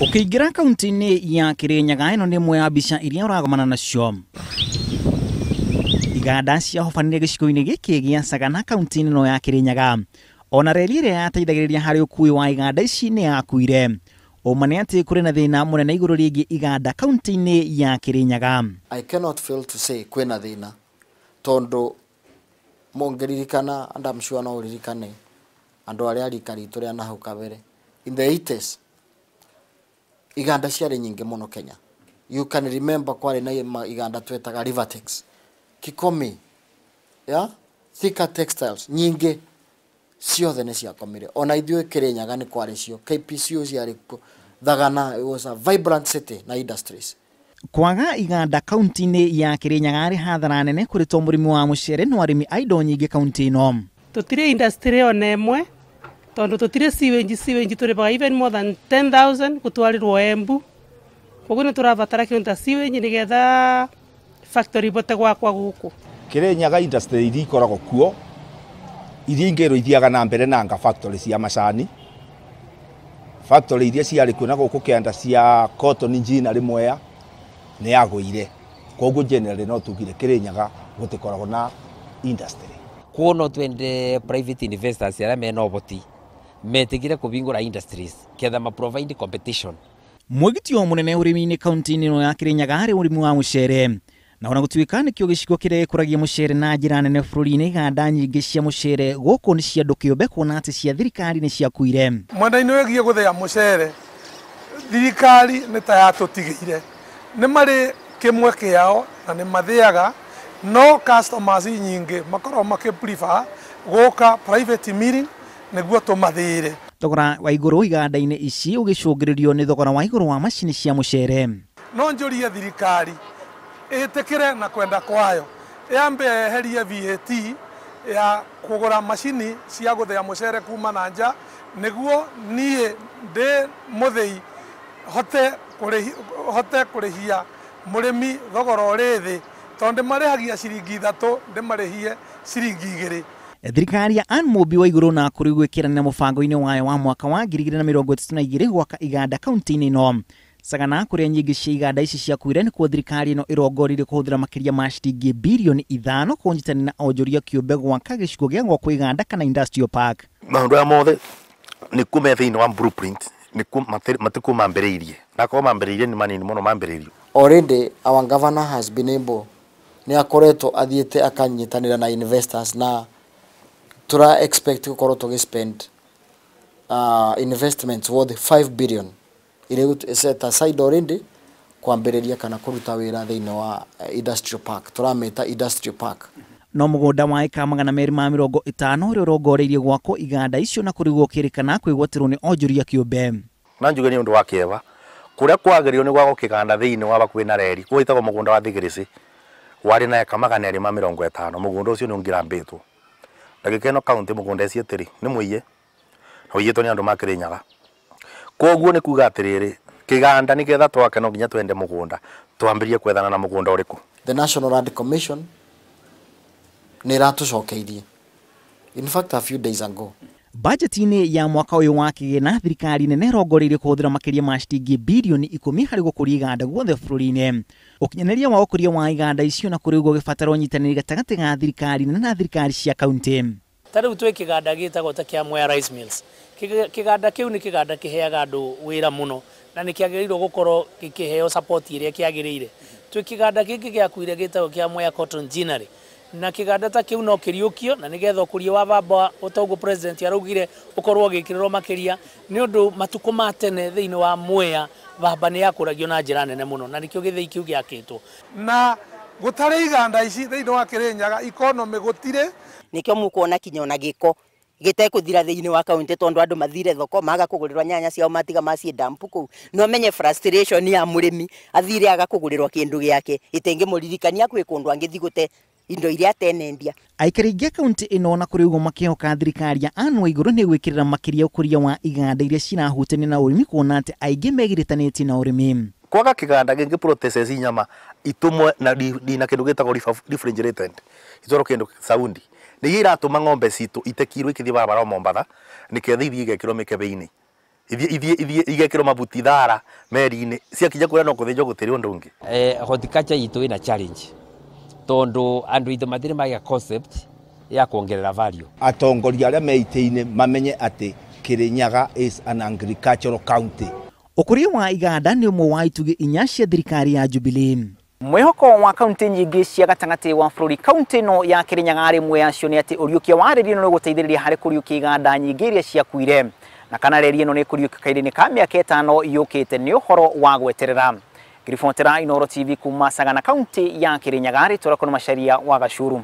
Ũkĩingĩra kaunti-inĩ ya Kirinyaga, ĩno nĩ ĩmwe ya mbica iria ũragomana nacio. Iganda ciahobanire gĩcigo-inĩ gĩkĩ gĩa Sagana kaunti-inĩ ĩno ya Kirinyaga. Ona reri ĩrĩa yateithagĩrĩria harĩ ũkui wa iganda ici nĩ yakuire. Ũma nĩ atĩ kũrĩ na thĩna mũnene igũrũ rĩgiĩ iganda kaunti-inĩ ya Kirinyaga. I cannot fail to say kwĩna thĩna tondũ mũngĩririkana, and I'm sure no ũririkane andũ arĩa rika ritũ rĩa nahau kabere, in the 80s iganda ciarĩ nyingĩ mũno Kenya. You can remember kwarĩ na iganda twetaga Rivertex, Kikomi, yeah? Thika Textiles, nyingĩ ciothe nĩ ciakomire. Ona ithuĩ Kirinyaga nĩ kwarĩ cio, KPCO ciarĩ kuo, Thagana, it was a vibrant city na industries. Kwaga iganda kaunti-inĩ ya Kirinyaga arĩ hathara nene kũrĩ to mũrĩmi wa mũcere no arĩmi a indo nyingĩ kaunti ĩno. Tũtirĩ industry ona ĩmwe tondũ tũtirĩ sewage, sewage tũrĩbaga even more than 10,000 gũtwarĩrwo Embu. Koguo nĩ tũrabatara kĩndũ ta sewage nĩgetha factory ibote gwakwa gũkũ. Kirinyaga industry iria ikoragwo kuo iria ingĩ ithiaga na mbere na nga factory cia macani, factory iria ciarĩ kuo na gũkũ kĩanda cia cotton gin arĩ Mwea nĩ yagũire. Koguo generally no tugire Kirinyaga gũtikoragwo na industry. Kuo no twende private investors arĩa mena ũhoti metigire kũhingũra industries ketha ma provide competition. Mwĩgitio mũnene ũrĩmi-inĩ kaunti-inĩ ĩno ya Kirinyaga harĩ ũrĩmi wa mũcere. Na ona gũtuĩka nĩkĩo gĩcigo kĩrĩa gĩkũragia mũcere na njĩra nene bũrũri-inĩ, iganda nyingĩ cia mũcere gũkũ nĩ cia andũ kĩũmbe kuona atĩ cia thirikari nĩ ciakuire. Mwena-inĩ wĩgiĩ gũthĩa mũcere, thirikari nĩ ta yatũtigĩire. Nĩ marĩ kĩmwe kĩao na nĩ mathĩaga, no customers nyingĩ makoragwo makĩ prefer gũka private milling nĩguo tũmathĩĩre. Thogora wa igũrũ iganda-inĩ ici ũgĩcũngĩrĩrio nĩ thogora wa igũrũ wa macini cia mũcere. No njũrie thirikari ĩtĩkĩre na kwenda kwayo yambe yeherie VAT ya kũgũra macini cia gũthĩa mũcere kuma na nja, nĩguo niĩ ndĩ mũthĩi hote kũrĩhia mũrĩmi thogora ũrĩ thĩ, tondũ ndĩmarĩhagia ciringi 3 ndĩmarĩhie ciringi 2. Thirikari ya Anne Mũmbi wa igũrũ na kũrĩ gwĩkĩranĩra mũbango-inĩ wayo wa mwaka wa 2032 gwaka iganda kaunti-inĩ ĩno. Sagana kũrĩa nyingĩ cia iganda ici ciakuire nĩkuo thirikari ĩno ĩrongoririe kũhũthĩra makĩria ma ciringi birioni 5 kũnyitanĩra na onjoria kĩũmbe gwaka gĩcigo gĩa gwakwo iganda kana industrial park. Maũndũ aya mothe nĩ kuo me thĩinĩ wa blueprint, nĩ kuo matikũ mambĩrĩirie, na korwo mambĩrĩirie nĩ manini mũno mambĩrĩirio. Already our governor has been able, nĩ akoretwo athiĩte akanyitanĩra na investors, na tura expect gũkorwo tũgĩ spend investments worth 5 billion iria set aside already kwambĩrĩria kana kũruta wĩra thĩinĩ wa industrial park, tũramĩta industrial park. No mũgũnda wa ĩka 250 ũrĩa ũrongoreirie gwakwo iganda icio na kũrigwo kĩrĩkana kwĩgwatĩrwo nĩ onjoria kĩũmbe. Na njuge nĩ ũndũ wa kĩeva kũrĩa kwagĩrĩirwo nĩ gwakwo kĩganda thĩinĩ wa hakuhĩ na reri gwĩtagwo mũgũnda wa Thigirĩcĩ warĩ na eka 250, mũgũnda ũcio nĩ ũngĩrambĩtwo. Ndagĩka ĩno kaunti mũgũnda ũcio ĩtĩrĩ nĩ mũiye na ũiyĩtwo nĩ andũ ma Kirinyaga. Koguo nĩ kuga atĩrĩrĩ, kĩganda nĩgetha twake no nginya twende mũgũnda, twambĩrĩrie kwethana na mũgũnda ũrĩkũ. The National Land Commission nĩ ĩratũcokeirie, in fact a few days ago. Bajeti-inĩ ya mwaka ũyũ wa kĩgĩna, thirikari nene ĩrongoreirie kũhũthĩra makĩria ma ciringi birioni 10 harĩ gũkũria iganda guothe bũrũri-inĩ. Ũkinyanĩria wa ũkũria wa iganda icio na kũrĩ ũguo ũgĩbatara ũnyitanĩri gatagatĩ ga thirikari nene na thirikari cia kaunti. Ta rĩu twĩ kĩganda gĩtagwo ta kĩa Mwea Rice Mills. Kĩganda kĩu nĩ kĩganda kĩheaga andũ wĩra mũno na nĩ kĩagĩrĩirwo gũkorwo gĩkĩheo support ĩrĩa kĩagĩrĩire. Twĩ kĩganda kĩngĩ gĩakuire gĩtagwo kĩa Mwea Cotton Ginnery, na kĩganda ta kĩu no kĩriũkio na nĩgetha ũkũria wa baba ũtoguo president araugire ũkorwo ũgĩkĩrĩrwo makĩria, nĩ ũndũ matukũ ma tene thĩinĩ wa Mwea baba nĩ yakũragio na njĩra nene mũno na nĩkĩo gĩthĩi kĩu gĩakĩtwo. Na gũtarĩ iganda ici thĩinĩ wa Kirinyaga economy gũtirĩ. Nĩkĩo mũkuona kinya ona gĩko gĩtekũthira thĩinĩ wa kaunti tondũ andũ mathire thoko maga kũgũrĩrwo nyanya ciao matiga maciĩ dampu kũu. No menye frustration ya mũrĩmi athire aga kũgũrĩrwo kĩndũ gĩake ĩtengĩmũririkania kwĩ kũndũ angĩthiĩ gũte indo iria atenendia. Aikari aingĩ a kaunti ĩno na kũrĩ ũguo makĩhoka thirikari ya Anne Waigũrũ nĩ gwĩkĩrĩra makĩria ũkũria wa iganda iria cirahutania na ũrĩmi kuona atĩ aingĩ megiritanĩtie na ũrĩmi. Kwaga kĩganda gĩngĩ process nyama itumwe na na kĩndũ gĩtagwo refrigerated itwarwo kĩndũ saundi nĩ iratũma ng'ombe citũ itekirwo ikĩthiĩ barabara o Mombatha nĩketha ithiĩ igekĩrwo mĩkebe-inĩ. Ithie ithie igekirwo mabuti thara meri-inĩ, ciakinya kũrĩa no kũthĩnjwo gũtirĩ ũndũ ũngĩ. Horticulture itũ ĩna challenge tondu andu itũ matirĩ magĩa concept ya kuongerera value. Atongoria arĩa me itĩ-inĩ mamenye atĩ Kirinyaga is an agricultural county. Ũkũria wa iganda nĩ ũmwe wa itugĩ inya cia thirikari ya Jubilee. Mwĩhoko wa kaunti nyingĩ cia gatagatĩ wa bũrũri, kaunti ĩno ya Kirinyaga rĩmwe yacio nĩ atĩ ũriũkia wa reri ĩno nĩ ũgũteithĩrĩria harĩ kũriũkia iganda nyingĩ iria ciakuire, na kana reri ĩno nĩ ĩkũriũka kahinda-inĩ ka mĩaka 5 yũkĩte nĩ ũhoro wa gweterera. Ngĩribotera Inooro TV kuma Sagana, kaunti ya Kirinyaga, rĩtwa rĩakwa nĩ Macharia wa Gacuru.